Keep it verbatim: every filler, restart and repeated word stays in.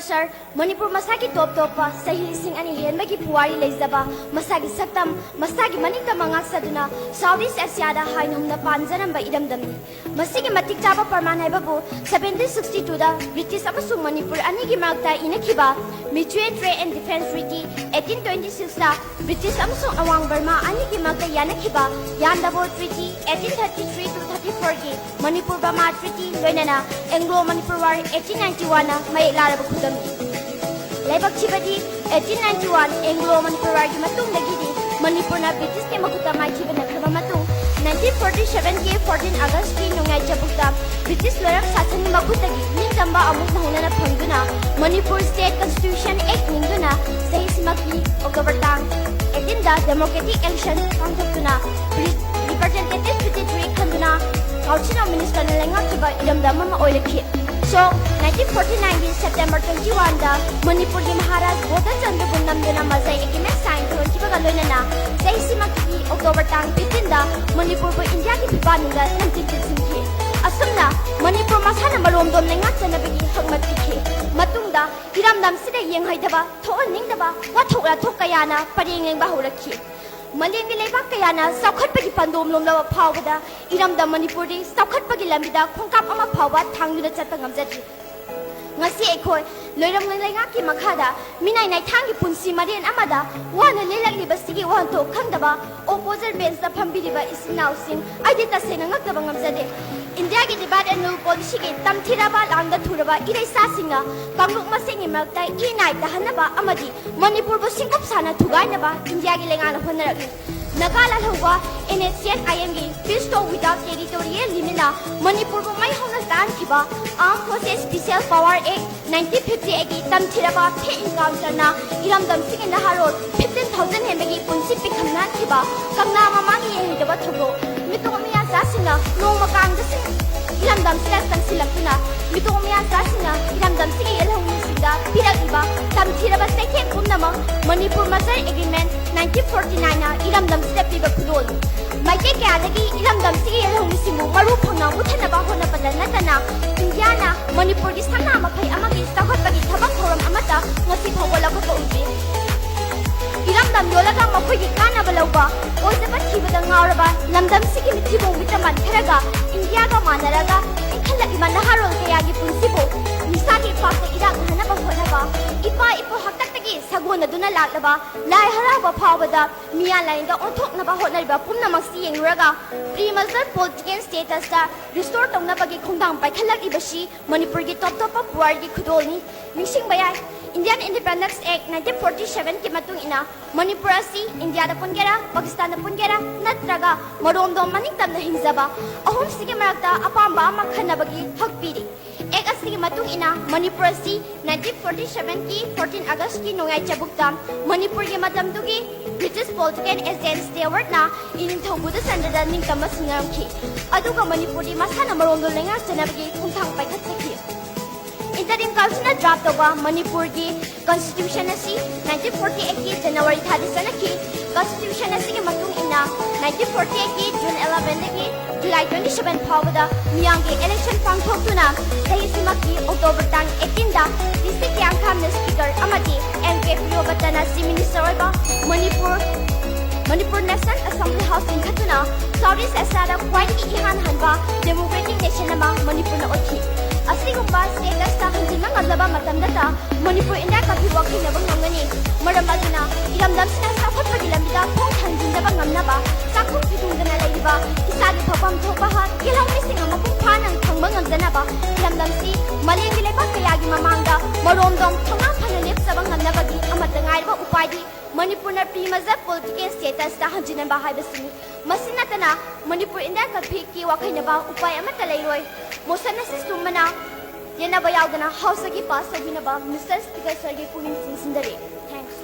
Sir, Manipur ꯃꯁꯥꯒꯤ ꯇꯣꯞ ꯇꯣꯞꯄ ꯆꯍꯤ ꯂꯤꯁꯤꯡ ꯑꯅꯤ ꯍꯦꯟꯕꯒꯤ ꯄꯨꯋꯥꯔꯤ ꯂꯩꯖꯕ, ꯃꯁꯥꯒꯤ ꯁꯛꯇꯝ, ꯃꯁꯥꯒꯤ ꯃꯅꯤꯡꯇꯝꯕ ꯉꯥꯛꯆꯗꯨꯅ South East Asia ꯗ ꯍꯥꯏꯅ ꯍꯨꯝꯅ ꯄꯥꯟꯖꯔꯝꯕ ꯏꯔꯝꯗꯝꯅꯤ꯫ ꯃꯁꯤꯒꯤ ꯃꯇꯤꯛ ꯆꯥꯕ ꯄ꯭ꯔꯃꯥꯟ ꯍꯥꯏꯕꯕꯨ seventeen sixty two ꯗ ꯕ꯭ꯔꯤꯇꯤꯁ ꯑꯃꯁꯨꯡ ꯃꯅꯤꯄꯨꯔ ꯑꯅꯤꯒꯤ ꯃꯔꯛꯇ ꯏꯅꯈꯤꯕ Mutual Trade and Defence Treaty eighteen twenty six ꯇ ꯕ꯭ꯔꯤꯇꯤꯁ ꯑꯃꯁꯨꯡ ꯑꯋꯥꯡ ꯕꯔꯃꯥ ꯑꯅꯤꯒꯤ ꯃꯔꯛꯇ ꯌꯥꯅꯈꯤꯕ Yandabo Treaty eighteen thirty three to thirty four ꯒꯤ ꯃꯅꯤꯄꯨꯔ ꯕꯔꯃꯥ Treaty ꯂꯣꯏꯅꯅ Anglo Manipur War eighteen ninety one ꯅ ꯃꯌꯦꯛ ꯂꯥꯔꯕ ꯈꯨꯗꯝꯅꯤ꯫ ꯂꯥꯏꯕꯛ ꯊꯤꯕꯗꯤ eighteen ninety one Anglo Manipur War ꯒꯤ ꯃꯇꯨꯡꯗꯒꯤꯗꯤ ꯃꯅꯤꯄꯨꯔꯅ ꯕ꯭ꯔꯤꯇꯤꯁꯀꯤ ꯃꯈꯨꯠꯇ ꯃꯥꯏꯊꯤꯕ ꯅꯪꯈ꯭ꯔꯕ ꯃꯇꯨꯡ nineteen forty seven ꯒꯤ fourteen August ꯀꯤ ꯅꯣꯡꯌꯥꯏ ꯆꯕꯨꯛꯇ ꯕ꯭ꯔꯤꯇꯤꯁ ꯂꯣꯏꯔꯛ ꯁꯥꯁꯟꯒꯤ ꯃꯈꯨꯠꯇꯒꯤ ꯅꯤꯡꯇꯝꯕ ꯑꯃꯨꯛ ꯅꯧꯍꯧꯅꯅ ꯐꯪꯗꯨꯅ Manipur State Constitution Act ꯅꯤꯡꯗꯨꯅ ꯆꯍꯤꯁꯤꯃꯛꯀꯤ October ꯇꯥꯡ eighteen ꯗ democratic election ꯄꯥꯡꯊꯣꯛꯇꯨꯅ Representative Secretary ꯈꯟꯗꯨꯅ Council of Minister ꯅ ꯂꯩꯉꯥꯛꯈꯤꯕ ꯏꯔꯝꯗꯝ ꯑꯃ ꯑꯣꯏꯔꯛꯈꯤ꯫ So, nineteen forty nine ꯒꯤ September twenty one ꯗ ꯃꯅꯤꯄꯨꯔꯒꯤ ꯃꯍꯥꯔꯥꯖ ꯕꯣꯙꯆꯟꯗ꯭ꯔꯕꯨ ꯅꯝꯗꯨꯅ ꯃꯖꯩ agreement sign ꯇꯧꯍꯟꯈꯤꯕꯒ ꯂꯣꯏꯅꯅ ꯆꯍꯤꯁꯤꯃꯛꯀꯤ October ꯇꯥꯡ fifteen ꯗ ꯃꯅꯤꯄꯨꯔꯕꯨ ꯏꯟꯗꯤꯌꯥꯒꯤ ꯐꯤꯕꯥꯛꯅꯨꯡꯗ ꯅꯝꯖꯤꯟ ꯆꯤꯟꯁꯤꯟꯈꯤ꯫ ꯑꯁꯨꯝꯅ ꯃꯅꯤꯄꯨꯔ ꯃꯁꯥꯅ ꯃꯔꯣꯝꯗꯣꯝ ꯂꯩꯉꯥꯛꯆꯅꯕꯒꯤ ꯍꯛꯃꯠ ꯄꯤꯈꯤ꯫ ꯃꯇꯨꯡꯗ ꯏꯔꯝꯗꯝꯁꯤꯗ ꯌꯦꯡꯍꯩꯗꯕ, ꯊꯣꯛꯍꯟꯅꯤꯡꯗꯕ ꯋꯥꯊꯣꯛ ꯂꯥꯊꯣꯛ ꯀꯌꯥꯅ ꯄꯔꯦꯡ ꯂꯦꯡꯕ ꯍꯧꯔꯛꯈꯤ꯫ ꯃꯥꯂꯦꯝꯒꯤ ꯂꯩꯕꯥꯛ ꯀꯌꯥꯅ ꯆꯥꯎꯈꯠꯄꯒꯤ ꯄꯟꯗꯣꯝ ꯂꯣꯝꯂꯕ ꯐꯥꯎꯕꯗ ꯏꯔꯝꯗꯝ ꯃꯅꯤꯄꯨꯔꯗꯤ ꯆꯥꯎꯈꯠꯄꯒꯤ ꯂꯝꯕꯤꯗ ꯈꯣꯡꯀꯥꯞ ꯑꯃ ꯐꯥꯎꯕ ꯊꯥꯡꯗꯨꯅ ꯆꯠꯄ ꯉꯝꯖꯗ꯭ꯔꯤ꯫ ꯉꯁꯤ ꯑꯩꯈꯣꯏ ꯂꯣꯏꯔꯝ ꯂꯩꯉꯥꯛꯀꯤ ꯃꯈꯥꯗ ꯃꯤꯅꯥꯏ ꯅꯥꯏꯊꯥꯡꯒꯤ ꯄꯨꯟꯁꯤ ꯃꯔꯦꯟ ꯑꯃꯗ ꯋꯥꯅ ꯂꯦꯜꯂꯛꯂꯤꯕꯁꯤꯒꯤ ꯋꯥꯍꯟꯊꯣꯛ ꯈꯪꯗꯕ opposite bench ꯇ ꯐꯝꯕꯤꯔꯤꯕ ꯏꯆꯤꯟ ꯏꯅꯥꯎꯁꯤꯡ ꯑꯩꯗꯤ ꯇꯁꯦꯡꯅ ꯉꯛꯇꯕ ꯉꯝꯖꯗꯦ꯫ ꯏꯟꯗꯤꯌꯥꯒꯤ divide and rule policy ꯒꯤ ꯇꯝꯊꯤꯔꯕ ꯂꯥꯟꯗ ꯊꯨꯔꯕ ꯏꯔꯩꯆꯥꯁꯤꯡꯅ ꯀꯥꯡꯂꯨꯞ ꯃꯁꯦꯟꯒꯤ ꯃꯔꯛꯇ ꯏ ꯅꯥꯏ ꯇꯥꯍꯟꯅꯕ ꯑꯃꯗꯤ ꯃꯅꯤꯄꯨꯔꯕꯨ ꯁꯤꯡꯀꯨꯞ ꯁꯥꯅ ꯊꯨꯒꯥꯏꯅꯕ ꯏꯟꯗꯤꯌꯥꯒꯤ ꯂꯩꯉꯥꯛꯅ ꯍꯣꯠꯅꯔꯛꯂꯤ꯫ Naga ꯂꯥꯜꯍꯧꯕ N S C N I M ꯒꯤ Peace Talk Without Territorial Limit ꯅ ꯃꯅꯤꯄꯨꯔꯕꯨ ꯃꯩ ꯍꯧꯅ ꯆꯥꯍꯟꯈꯤꯕ Armed Forces Special Power Act nineteen fifty eight ꯀꯤ ꯇꯝꯊꯤꯔꯕ fake encounter ꯅ ꯏꯔꯝꯗꯝꯁꯤꯒꯤ ꯅꯍꯥꯔꯣꯜ fifteen thousand ꯍꯦꯟꯕꯒꯤ ꯄꯨꯟꯁꯤ ꯄꯤꯈꯝꯅꯍꯟꯈꯤꯕ ꯀꯪꯂꯥ ꯃꯃꯥꯡꯒꯤ ꯌꯦꯡꯍꯩꯗꯕ ꯊꯧꯗꯣꯛ, ꯃꯤꯇꯣꯞ ꯃꯤꯌꯥꯆꯥꯁꯤꯡꯅ ꯅꯣꯡꯃ ꯀꯥꯡꯖꯁꯤꯡ ꯏꯔꯝꯗꯝꯁꯤꯗ ꯆꯪꯁꯤꯜꯂꯛꯇꯨꯅ ꯃꯤꯇꯣꯞ ꯃꯤꯌꯥꯆꯥꯁꯤꯡꯅ ꯏꯔꯝꯗꯝꯁꯤꯒꯤ ꯌꯦꯜꯍꯧꯃꯤꯁꯤꯡꯗ ꯄꯤꯔꯛꯂꯤꯕ ꯇꯝꯊꯤꯔꯕ ꯆꯩꯊꯦꯡ ꯄꯨꯝꯅꯃꯛ Manipur Merger Agreement nineteen forty nine ꯅ ꯏꯔꯝꯗꯝꯁꯤꯗ ꯄꯤꯕ ꯈꯨꯗꯣꯜꯅꯤ꯫ ꯃꯥꯏꯀꯩ ꯀꯌꯥꯗꯒꯤ ꯏꯔꯝꯗꯝꯁꯤꯒꯤ ꯌꯦꯜꯍꯧꯃꯤꯁꯤꯡꯕꯨ ꯃꯔꯨ ꯐꯪꯅ ꯃꯨꯠꯊꯅꯕ ꯍꯣꯠꯅꯕꯗ ꯅꯠꯇꯅ ꯏꯟꯗꯤꯌꯥꯅ ꯃꯅꯤꯄꯨꯔꯒꯤ ꯁꯅꯥ ꯃꯈꯩ ꯑꯃꯒꯤ ꯆꯥꯎꯈꯠꯄꯒꯤ ꯊꯕꯛ ꯌꯣꯜꯂꯒ ꯃꯈꯣꯏꯒꯤ ꯀꯥꯟꯅꯕ ꯂꯧꯕ, ꯑꯣꯏꯖꯕ ꯊꯤꯕꯗ ꯉꯥꯎꯔꯕ ꯂꯝꯗꯝꯁꯤꯒꯤ ꯃꯤꯊꯤꯕꯣꯡ ꯃꯤꯆꯃꯥꯟ ꯈꯔꯒ ꯏꯟꯗꯤꯌꯥꯒ ꯃꯥꯟꯅꯔꯒ ꯏꯟꯈꯠꯂꯛꯂꯤꯕ ꯅꯍꯥꯔꯣꯜ ꯀꯌꯥꯒꯤ ꯄꯨꯟꯁꯤꯕꯨ ꯅꯤꯁꯥꯒꯤ ꯏꯄꯥꯛꯇ ꯏꯔꯥꯛꯅꯍꯟꯅꯕ ꯍꯣꯠꯅꯕ, ꯏꯄꯥ ꯏꯄꯨ ꯍꯥꯛꯇꯛꯇꯒꯤ ꯁꯥꯒꯣꯟꯅꯗꯨꯅ ꯂꯥꯛꯂꯕ ꯂꯥꯏ ꯍꯔꯥꯎꯕ ꯐꯥꯎꯕꯗ ꯃꯤꯌꯥꯟ ꯂꯥꯏꯅꯤꯡꯗ ꯑꯣꯟꯊꯣꯛꯅꯕ ꯍꯣꯠꯅꯔꯤꯕ ꯄꯨꯝꯅꯃꯛꯁꯤ ꯌꯦꯡꯂꯨꯔꯒ, Pre Merger Political Status ꯇ restore ꯇꯧꯅꯕꯒꯤ ꯈꯣꯡꯊꯥꯡ ꯄꯥꯏꯈꯠꯂꯛꯂꯤꯕꯁꯤ ꯃꯅꯤꯄꯨꯔꯒꯤ ꯇꯣꯞ ꯇꯣꯞꯄ ꯄꯨꯋꯥꯔꯤꯒꯤ ꯈꯨꯗꯣꯜꯅꯤ꯫ ꯅꯤꯡꯁꯤꯡꯕ ꯌꯥꯏ, Indian Independence Act nineteen forty seven ꯀꯤ ꯃꯇꯨꯡ ꯏꯟꯅ ꯃꯅꯤꯄꯨꯔ ꯑꯁꯤ ꯏꯟꯗꯤꯌꯥꯗ ꯄꯨꯟꯒꯦꯔꯥ, ꯄꯥꯀꯤꯁꯇꯥꯟꯗ ꯄꯨꯟꯒꯦꯔꯥ, ꯅꯠꯇ꯭ꯔꯒ ꯃꯔꯣꯝꯗꯣꯝ ꯃꯅꯤꯡꯇꯝꯅ ꯍꯤꯡꯖꯕ ꯑꯍꯨꯝꯁꯤꯒꯤ ꯃꯔꯛꯇ ꯑꯄꯥꯝꯕ ꯑꯃ ꯈꯟꯅꯕꯒꯤ ꯍꯛ ꯄꯤꯔꯤ꯫ Act ꯑꯁꯤꯒꯤ ꯃꯇꯨꯡ ꯏꯟꯅ ꯃꯅꯤꯄꯨꯔ ꯑꯁꯤ nineteen forty seven ꯀꯤ fourteen August ꯀꯤ ꯅꯣꯡꯌꯥꯏ ꯆꯕꯨꯛꯇ ꯃꯅꯤꯄꯨꯔꯒꯤ ꯃꯇꯝꯗꯨꯒꯤ British Political Agent Stewart ꯅ ꯏꯅꯤꯡꯊꯧ ꯕꯨꯙꯆꯟꯗ꯭ꯔꯗ ꯅꯤꯡꯇꯝꯕ ꯁꯤꯡꯅꯔꯝꯈꯤ꯫ ꯑꯗꯨꯒ ꯃꯅꯤꯄꯨꯔꯗꯤ ꯃꯁꯥꯅ ꯃꯔꯣꯝꯗꯣꯝ ꯂꯩꯉꯥꯛꯆꯅꯕꯒꯤ ꯈꯣꯡꯊꯥꯡ ꯄꯥꯏꯈꯠꯆꯈꯤ꯫ Interim Council ꯅ draft ꯇꯧꯕ ꯃꯅꯤꯄꯨꯔꯒꯤ Constitution ꯑꯁꯤ nineteen forty eight ꯀꯤ January ꯊꯥꯗ ꯆꯠꯅꯈꯤ꯫ Constitution ꯑꯁꯤꯒꯤ ꯃꯇꯨꯡ ꯏꯟꯅ nineteen forty eight ꯀꯤ June eleven ꯗꯒꯤ July twenty seven ꯐꯥꯎꯕꯗ ꯃꯤꯌꯥꯝꯒꯤ election ꯄꯥꯡꯊꯣꯛꯇꯨꯅ ꯆꯍꯤꯁꯤꯃꯛꯀꯤ October ꯇꯥꯡ eighteen ꯗ ꯄꯤ ꯁꯤ ꯀꯤꯌꯥꯡꯈꯥꯝꯅ Speaker ꯑꯃꯗꯤ ꯑꯦꯟ ꯀꯦ ꯄ꯭ꯔꯤꯌꯣꯕꯇꯅ Chief Minister ꯑꯣꯏꯕ Manipur, Manipur National Assembly House ꯂꯤꯡꯈꯠꯇꯨꯅ South East Asia ꯗ ꯈ꯭ꯋꯥꯏꯗꯒꯤ ꯏꯍꯥꯟ ꯍꯥꯟꯕ democratic nation ꯑꯃ ꯃꯅꯤꯄꯨꯔꯅ ꯑꯣꯏꯈꯤ꯫ ꯑꯁꯤꯒꯨꯝꯕ status ꯇ ꯍꯟꯖꯤꯟꯕ ꯉꯝꯂꯕ ꯃꯇꯝꯗꯇ ꯃꯅꯤꯄꯨꯔ India Cup ꯀꯤ ꯋꯥꯈꯜꯅꯕ ꯉꯝꯒꯅꯤ꯫ ꯃꯔꯝ ꯑꯗꯨꯅ ꯏꯔꯝꯗꯝꯁꯤꯅ ꯆꯥꯎꯈꯠꯄꯒꯤ ꯂꯝꯕꯤꯗ ꯈꯣꯡ ꯊꯥꯡꯖꯤꯟꯖꯕ ꯉꯝꯅꯕ, ꯆꯥꯛꯈꯨꯝ ꯐꯤꯇꯨꯡꯗꯅ ꯂꯩꯔꯤꯕ ꯏꯁꯥꯒꯤ ꯐꯝꯐꯝ ꯊꯣꯛꯄ ꯍꯛ, ꯌꯦꯜꯍꯧꯃꯤꯁꯤꯡꯅ ꯃꯄꯨꯡ ꯐꯥꯅ ꯐꯪꯕ ꯉꯝꯖꯅꯕ, ꯏꯔꯝꯗꯝꯁꯤ ꯃꯥꯂꯦꯝꯒꯤ ꯂꯩꯕꯥꯛ ꯀꯌꯥꯒꯤ ꯃꯃꯥꯡꯗ ꯃꯔꯣꯝꯗꯣꯝ ꯊꯧꯅꯥ ꯐꯅ ꯂꯦꯞꯆꯕ ꯉꯝꯅꯕꯒꯤ ꯑꯃꯠꯇ ꯉꯥꯏꯔꯕ ꯎꯄꯥꯏꯗꯤ ꯃꯅꯤꯄꯨꯔꯅ pre merger political status ꯇ ꯍꯟꯖꯤꯟꯍꯟꯕ ꯍꯥꯏꯕꯁꯤꯅꯤ꯫ ꯃꯁꯤ ꯅꯠꯇꯅ ꯃꯅꯤꯄꯨꯔ India Cup ꯀꯤ ꯋꯥꯈꯜꯅꯕ ꯎꯄꯥꯏ ꯑꯃꯠꯇ ꯂꯩꯔꯣꯏ꯫ Motion ꯑꯁꯤ ꯁꯨꯝꯕꯅ ꯌꯦꯠꯅꯕ ꯌꯥꯎꯗꯅ House ꯇꯒꯤ pass ꯇꯧꯕꯤꯅꯕ Mister Speaker sir ꯒꯤ ꯄꯨꯛꯅꯤꯡ ꯆꯤꯡꯁꯤꯟꯖꯔꯤ꯫ Thanks꯫